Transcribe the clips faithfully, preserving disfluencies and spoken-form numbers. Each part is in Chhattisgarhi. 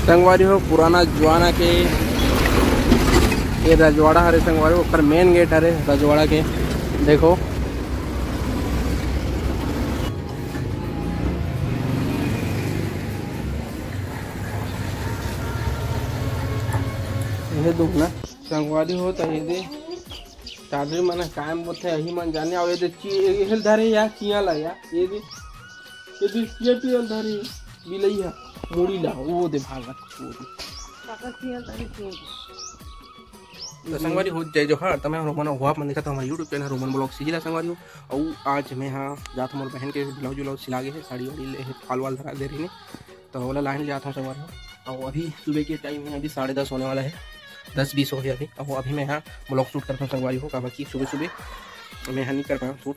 संगवारी हो, पुराना जुआना के ये रजवाड़ा हरे संगवारी हो, ओकर मेन गेट हरे रजवाड़ा के। देखो, ये देख ना संगवारी हो, त ये दे टाडरी मन कायम बोथे, यही मन जाने। अउ ये दे ची-, ये हेल धरे या चिया ला या, ये दे, ये दे, ये पियल धरे बिलई हा, मुड़ी ला, वो दे भागत, वो दे। काका चिया ला, ये चिया ला। तो संगवारी हो, जय जोहार। त मैं रोमन, हुआ मन देखत हो हमर YouTube channel Roman blog CG ला संगवारी हो। अउ आज मैं हा जात मोर बहन के ब्लाउज व्लाउज सिला गे हे, साड़ी वाड़ी ले हे, फाल वाल धरा दे रही ने। तो ओला लाइन जात हूँ संगवारी हो। अउ अभी सुबह के टाइम है, अभी साढ़े दस होने वाला है, दस बीस हो गया अभी। अउ अभी मैं यहाँ ब्लॉग शूट करता हूँ संगवारी हो, काबर कि सुबह सुबह मैं यहाँ नहीं कर पाया शूट,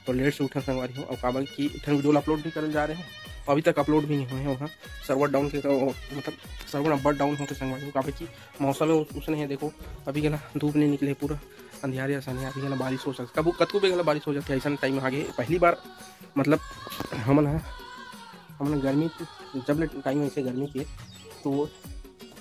तो लेट से उठा संगवारी हो। अउ काबर कि एक ठन वीडियो अपलोड भी करल जा रहे हैं, अभी तक अपलोड भी नहीं हुए हैं वहाँ, सर्वर डाउन के, मतलब सर्वर नंबर डाउन होते संगवारी हो, काबर कि मौसम है उस-, उसने है। देखो, अभी गला धूप नहीं निकले, पूरा अंधियारे असन है, अभी गला बारिश हो सकता, कबू कतकू भी गला बारिश हो जाती है ऐसा टाइम आगे। पहली बार मतलब हमन ह, हमन गर्मी के, जब ले टाइम ऐसे गर्मी के, तो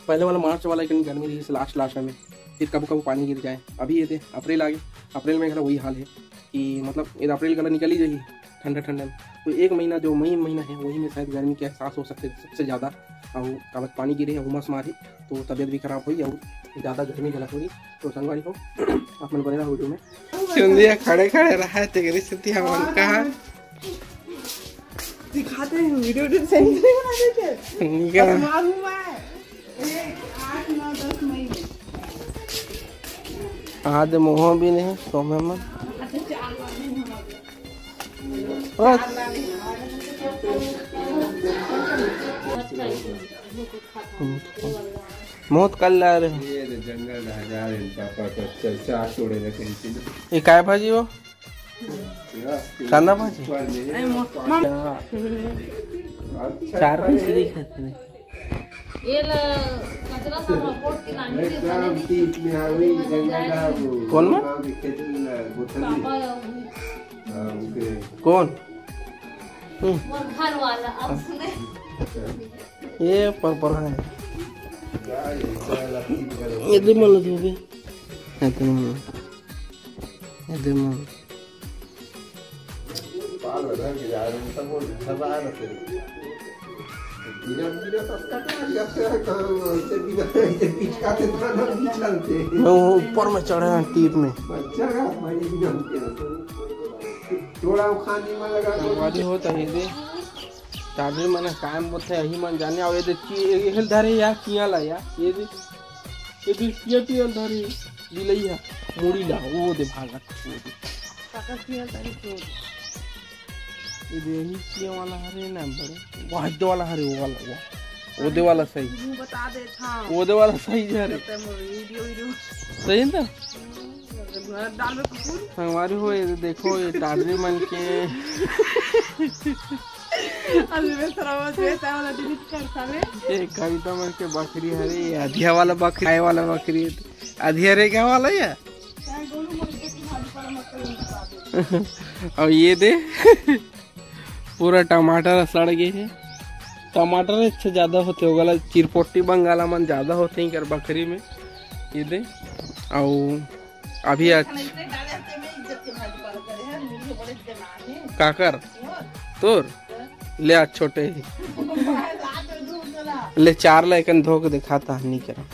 पहले वाला मार्च वाला एक गर्मी रही लास्ट लास्ट में, फिर कबू कबू पानी गिर जाए। अभी ये दे अप्रैल आ गए, अप्रैल में घला वही हाल है कि मतलब ये अप्रैल गला निकल ही जाही ठंडा ठंडा में। तो एक महीना जो मई महीना है वही में शायद गर्मी के एहसास हो सकते सबसे ज़्यादा। और काबर पानी गिरे है, उमस मारी, तो तबीयत भी खराब हुई और ज़्यादा गर्मी घला हुई। तो संगवारी हो, अपन बने रहो वीडियो में। चुंदिया खड़े खड़े रहा है, तेरे से हमन कहा दिखाते हैं, वीडियो, वीडियो सही से नहीं बना देते। निकल। बस मालूम है। एक, आठ, नौ, दस मई में। आज मोह भी नहीं, तो मैं मन। अच्छा, चार वाले हैं हमारे। बस। चार वाले हैं हमारे। मौत कर ला रहे हो। ये तो जंगल राजा है, पापा का चल, चार छोड़े रखे हैं। ये काय भाजी हो? कांदा भाजी? अरे, मो-, मम- चार पीस दिखत हे। ये ल-, कचरा सब report के लाने के एकदम खाने की। तीत में आ गई, जंगल राजा वो। कौन में? गाँव के खेत में बोतल में। पापा, हाँ, उनके। कौन? हम्म। वो घर वाला, अब सुने। ये पर्पल है। ये दे मन दे भी। ये दे मन। ये दे मन। मैं वो ऊपर में चढ़े हैं टीप में। संगवारी हो, त ये दे। टाडरी मन ह कायम बोथे, यही मन जाने। अउ ये दे ची-, ये हेल धरे या, चिया ला या, ये दे, ये दे, ये पियल धरे, बिलई हा, मुड़ी ला, वो दे भागत, वो दे। काका चिया ला, ये दे। ये दे, यही चिया वाला हरे ना बड़े, वाह, दे वाला हरे, वो वाला, वो, वो दे वाला सही। मुंह बता दे था। वो दे वाला सही जा रे। करते हैं वीडियो, वीडियो। सही है ना? हम्म, दाल में कुकुर। संगवारी हो, ये देखो, ये टाडरी मन के अभी मैं थोड़ा बहुत रहता है वाला डिलीट कर साले। ये कविता मन के बकरी हरे, ये अधिया वाला बकरी, खाए वाला बकरी है। अधिया रे क्या वाला ये? और ये दे पूरा टमाटर सड़ गए है। टमाटर अच्छा ज्यादा होते होगा, चिरपोटी बंगाला मन ज्यादा होते हैं कर बकरी में। ये दे, और अभी आज काकर तोर ले, आज छोटे ही ले, चार ला एकन धो के दिखाता है, नहीं करा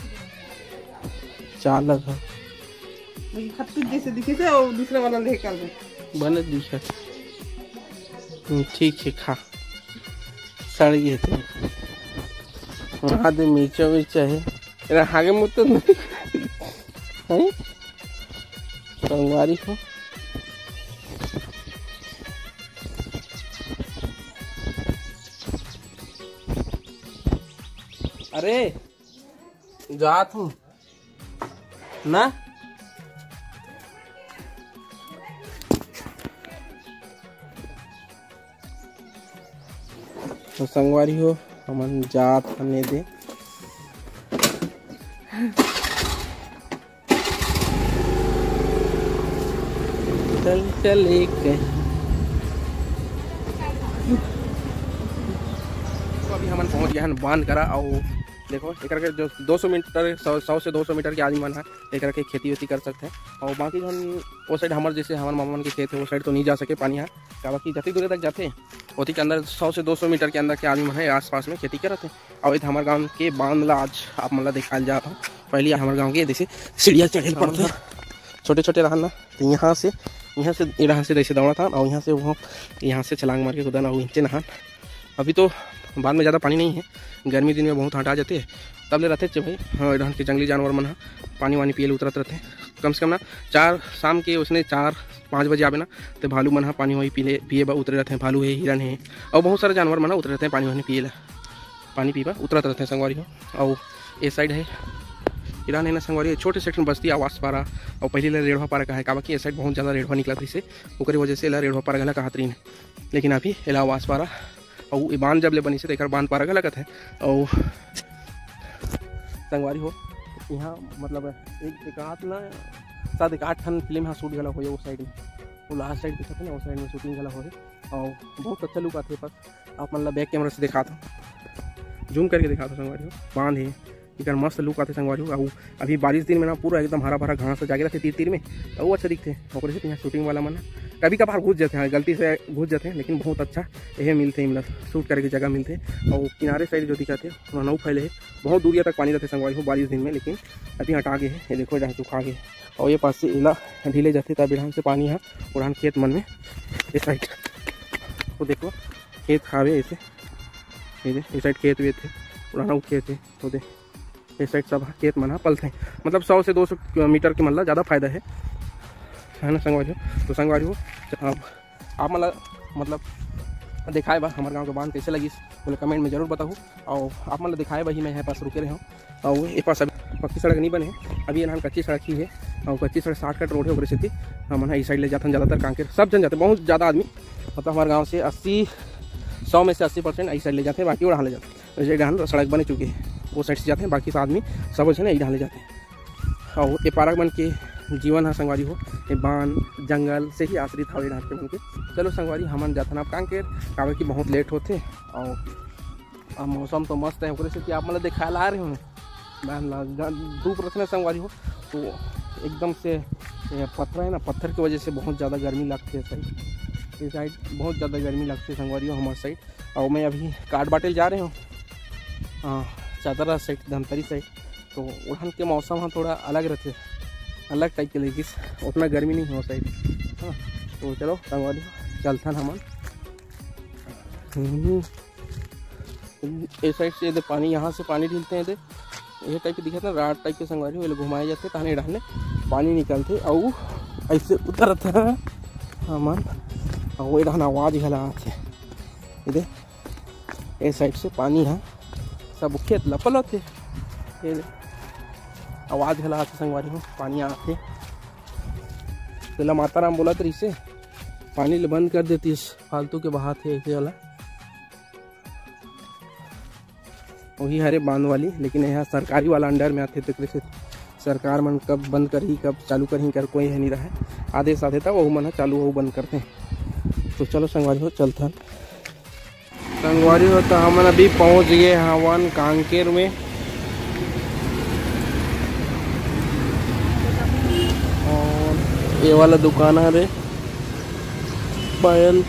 चार ला धो। खत्तू जैसे दिखे से, वो दूसरा वाला ले कर दे। बने दिखत। हम्म, ठीक है, खा। सड़ गए थे। आदि मिर्चा विर्चा है। एरा हागे मुत्त नहीं। हैं? संगवारी हो। अरे, जात हूँ ना। तो संगवारी हो, हमन जात हने दे। चल, चल, एक। तो अभी हमन पहुंच गए हैं बांध करा, और देखो, एकर के जो दो सौ मीटर, सौ, सौ से दो सौ मीटर के आदमी मन ह एकर के खेती वेती कर सकथे। और बाकी जौन वो साइड हमर, जैसे हमर मामा मन के खेत है, वो साइड तो नहीं जा सके पानी ह, काबर कि जतनी दूर तक जाथे, ओती के अंदर सौ से दो सौ मीटर के अंदर के आदमी मन है आसपास में खेती करत है। और ये हमर गांव के बांध ला आज आप मन ला दिखाल जात हूँ। पहले हमर गांव के जैसे सीढ़िया चढ़े ल पड़थे, छोटे छोटे रहन ना, तो यहाँ से, यहाँ से, यहाँ से जैसे दौड़ा था और यहाँ से वो, यहाँ से छलांग मार के कूदन और नीचे नहान। अभी तो बांध में ज़्यादा पानी नहीं है, गर्मी दिन में बहुत हटा जाते, तब ले रहते चे भाई। हाँ, इधर के जंगली जानवर मन ह पानी वानी पिए ले उतरत रहते, कम से कम ना चार, शाम के उसने चार पाँच बजे आवे ना, तो भालू मन ह पानी वही पीले, पिए बर उतरे रहते हैं। भालू है, हिरन है और बहुत सारे जानवर मन ह उतरे रहते हैं पानी वानी पिए ला, पानी पीबा उतरत रहते हैं संगवारी हो। और ये साइड है, इधर है ना संगवारी, छोटे से एक ठन बस्ती आवास पारा। और पहले ला रेढ़वा पारा कहा है, काबर कि ये साइड बहुत ज़्यादा रेढ़वा निकलत रहिसे, ओकरे वजह से एला रेढ़वा पारा घला कहत रहिन। लेकिन अभी एला आवास पारा, और ये बांध जब ले बनिसे, तो एकर बांध पारा घला कहत है। और संगवारी हो, यहाँ मतलब एक, एक आध ना, शायद एक आध ठन फिल्म यहाँ शूट घला होए वो साइड में, वो लास्ट साइड दिखत है ना, वो साइड में शूटिंग घला होए। और बहुत अच्छा लुक आथे। बस आप मन ला बैक कैमरा से दिखात हूँ, जूम करके दिखात हूँ संगवारी हो, बांध है, एकर मस्त लुक आथे संगवारी हो। अउ अभी बारिश दिन में ना पूरा एकदम हरा भरा घास जागे रहथे तीर तीर में, तो वो अच्छा दिखथे। ओकरे से यहाँ शूटिंग वाला मन कभी कभार घुस जाथे, हाँ, गलती से घुस जाथे, लेकिन बहुत अच्छा ये मिलथे, मतलब शूट करे के जगह मिलथे। और किनारे साइड जो दिखत हे, वहाँ नौ फैले हे, बहुत दूरिया तक पानी रहथे संगवारी हो बारिश दिन में, लेकिन अभी हटा गे हे। ये देखो, जहाँ सुखा गे। और ये पास से एला ढीले जाथे, तब एढ़ान से पानी ह उड़ान खेत मन में, ये साइड वो देखो, खेत खावे ऐसे, ये दे, ये साइड खेत वेत हे, उड़ाना खेत हे, वो दे, ये साइड सब खेत मन ह पलथे। मतलब सौ से दो सौ मीटर के मन ला ज़्यादा फायदा है, है ना संगवारी हो? तो संगवारी हो, आप, आप मन ला मतलब दिखाए बा हमर गांव के बांध कैसे लगिस, बोले कमेंट में जरूर बताहू। और आप मन ला दिखाए बा ही मैं यहाँ पास रुके रहे हूँ। और ये पास अभी पक्की सड़क नहीं बने है, अभी यहाँ कच्ची सड़क ही है। और कच्ची सड़क शॉर्टकट रोड है, ओकरे सेती हमन ह इस साइड ले जाथन ज़्यादातर कांकेर, सब जन जाथे, बहुत ज़्यादा आदमी, मतलब हमारे गांव से अस्सी, सौ में से अस्सी परसेंट इस साइड ले जाते हैं, बाकी वो डहान ले जाते हैं। जैसे डहान सड़क बने चुकी है, वो साइड से जाते हैं, बाकी आदमी सब है ना, यही डहान ले जाते हैं। और ये पारा मन के जीवन है संगवारी हो, ये बांध जंगल से ही आश्रित हवे डहान के मन के। चलो संगवारी, हमन जाथन अब कांकेर, काबर कि बहुत लेट होथे। और अब मौसम तो मस्त है, ओकरे से कि आप मतलब दिखाए ला रहे हो बांध ला, जा-, धूप रथे ना संगवारी हो, तो एकदम से ये पत्थर है ना, पत्थर की वजह से बहुत ज़्यादा गर्मी लगती है साइड, ये साइड बहुत ज़्यादा गर्मी लगती है संगवारी हो हमारे साइड। और मैं अभी काट बाटे ल जा रहे हूँ, हाँ, चादरा साइड, धमतरी साइड, तो उड़ान के मौसम ह थोड़ा अलग रहते, अलग टाइप के लगिस, उतना गर्मी नहीं हो साइड। हाँ, तो चलो संगवारी हो, चलथन हमन। हम्म। ए साइड से, ये दे पानी, यहाँ से पानी ढीलते हैं, ये दे, ये टाइप के दिखत ना, राड टाइप के संगवारी हो, ये लोग घुमाए जाते, तहने डहाने पानी निकलते, अउ ऐसे उतरत है हमन, अउ ये डहान आवाज घला आथे, ये दे, ए साइड से पानी है, सब खेत ला पलोथे, ये दे, आवाज घला आथे संगवारी हो, पानी आथे। तेला माता राम बोलत रहिसे, पानी ले बंद कर देतिस, फालतू के बहात है ऐसे वाला। वही हरे बांध वाली, लेकिन यहाँ सरकारी वाला अंडर में आथे, तेकरे से सरकार मन कब बंद करही, कब चालू करही, कर कोई है नहीं रहा है। आदेश आथे तब वो मन ह चालू, वो बंद करते हैं। तो चलो संगवारी हो, चलथन। संगवारी हो, तो हमन अभी पहुंच गए हवन कांकेर में। और ये वाला दुकान हरे पायल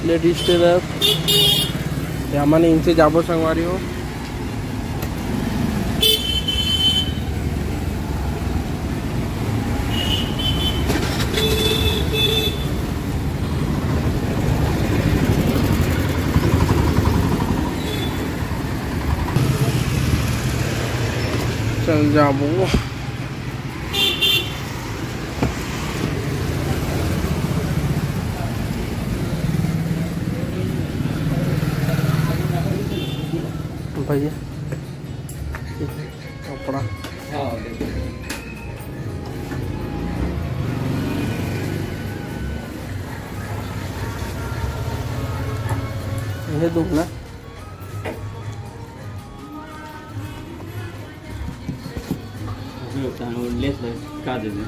लेडीज टेलर, हमन इनसे जाबो संगवारी हो। चल जाबो। भैया, कपड़ा। ये दो ना। ओके, ओके, वो लेस ले, का दे दे?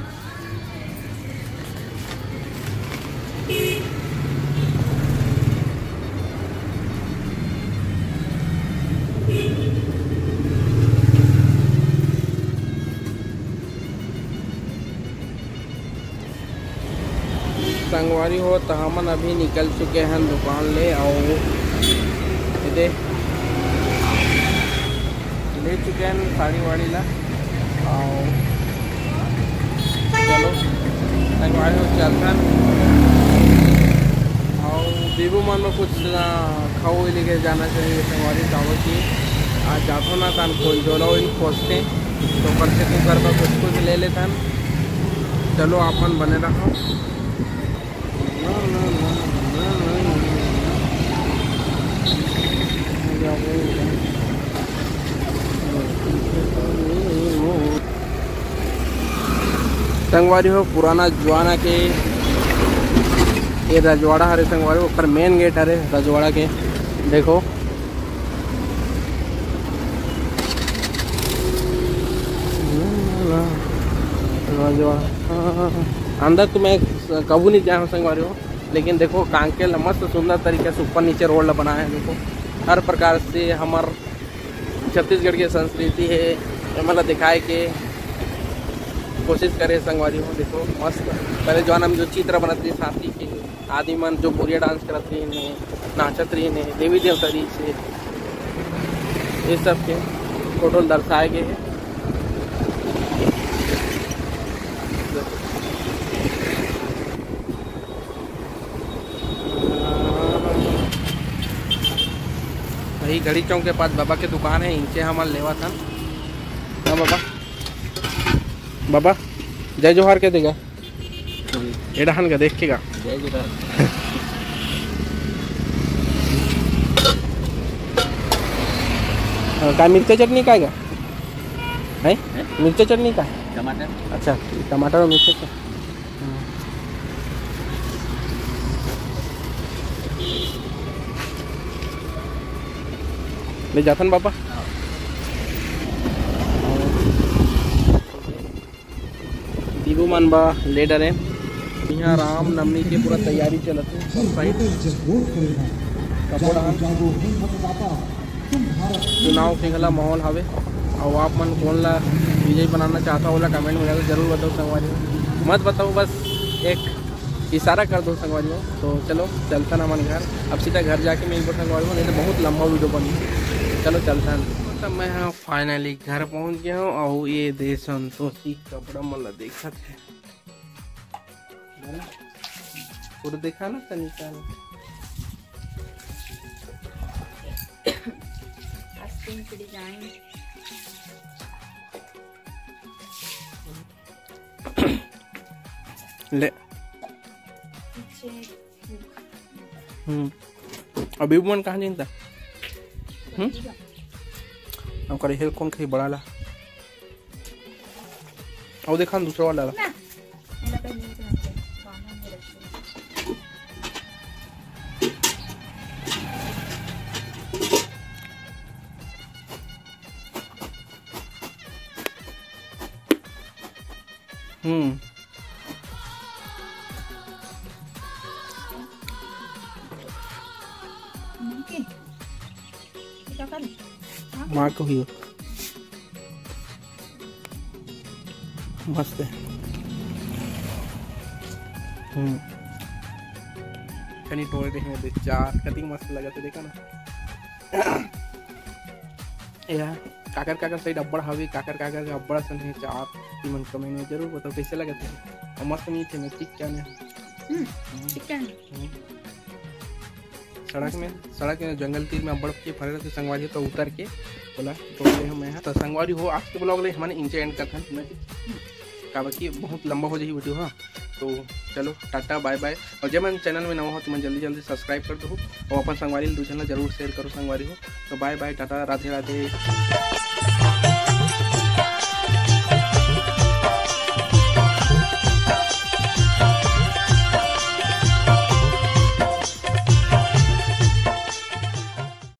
तो हमन अभी निकल चुके हैं दुकान ले, अउ एदे ले चुके हैं साड़ी वाड़ी ला। अउ चलो, संगवारी हो चलथन। अउ बीबू मन में कुछ ना खाऊ लेके जाना चाहिए संगवारी, काबर कि आज जाथो ना तन कोई जोला वही खोजते, तो ओकर से कुकर पर कुछ कुछ ले लेथन। चलो, आप मन बने रहो। संगवारी हो, पुराना जुआना के ये रजवाड़ा हरे संगवारी हो, ओकर मेन गेट हरे रजवाड़ा के। देखो, रजवाड़ा अंदर तो मैं कभू नहीं जाए हूँ संगवारी हो, लेकिन देखो, कांकेल ला मस्त सुंदर तरीका से ऊपर नीचे रोड ला बनाए हे। देखो, हर प्रकार से हमर छत्तीसगढ़ के संस्कृति हे, एमन ला दिखाए के कोशिश करे संगवारी हो। देखो, मस्त पहले जमाना में जो चित्र बनत रहिस हाथी के, आदमी मन जो बोरिया डांस करत रहिन हे, नाचत रहिन हे, देवी देवता रहिस हे, ये सब के फोटो ल दर्शाए गे हे। वही घड़ी चौक के पास बाबा के दुकान हे, इनसे हमन लेवत हन। हाँ बाबा, बाबा जय जोहार के देगा। एडहन का देख के का? जय जोहार। अ, का मिर्चा चटनी का का? हैं? हैं? मिर्चा चटनी का? टमाटर। अच्छा, टमाटर और मिर्चा चटनी। ले जाथन बाबा। दीबू मन बा ले डरे। यहाँ रामनवमी के पूरा तैयारी चलत हे, सब साइड कपड़ा चुनाव के घला माहौल हवे। अउ आप मन कोन ला विजयी बनाना चाहता, ओला कमेंट में जरूर बताओ संगवारी हो। मत बताओ, बस एक इशारा कर दो संगवारी हो। तो चलो चलता ना मन घर, अब सीधा घर जाके मिलबो संगवारी हो, नहीं तो बहुत लंबा वीडियो बनी। चलो चलता ना। तो मैं हाँ फाइनली घर पहुँच गया हूँ, और ये दे संतोषी कपड़ा मन ला देखत हे। पूरा देखा ना तनिका ना। आस्तीन के डिजाइन। ले। पीछे। हम्म। अभी मन कहाँ जिनता? हम्म? ओकर हेल कौन खाई बड़ा ला? अउ देखा ना दूसरा वाला ला। ना। मेरा पहले ही तो ऐसे बालों में रखती हूँ। हम्म। ओके। ये क्या कर? हाँ? माँ को ही। मस्त है। हम्म। कनी टोय देखे दे चार, कतिक मस्त लगत हे, देखा ना। या काकर काकर साइड अब्बड़ हावे, काकर काकर के अब्बड़ असन हे चार, तुमन कमेंट में जरूर बताओ कैसे लगत हे। और मस्त मीठ हे, मैं ठीक क्या नहीं। हम्म, हम्म। ठीक क्या नहीं। हम्म। सड़क में, सड़क में जंगल तीर में अब्बड़ के फरे रहिथे संगवारी, तो उतर के ओला तोड़ ले हूँ मैं ह। तो संगवारी हो, आज के ब्लॉग ले हमन इंचे एंड करथन। मैं काबर कि बहुत लंबा हो जाही वीडियो, हाँ। तो चलो टाटा बाय बाय, और जे मन चैनल में नवा हो तो मन जल्दी जल्दी सब्सक्राइब कर दो, और अपन संगवारी दू झन ला जरूर शेयर करो संगवारी हो। तो बाय बाय, टाटा, राधे राधे।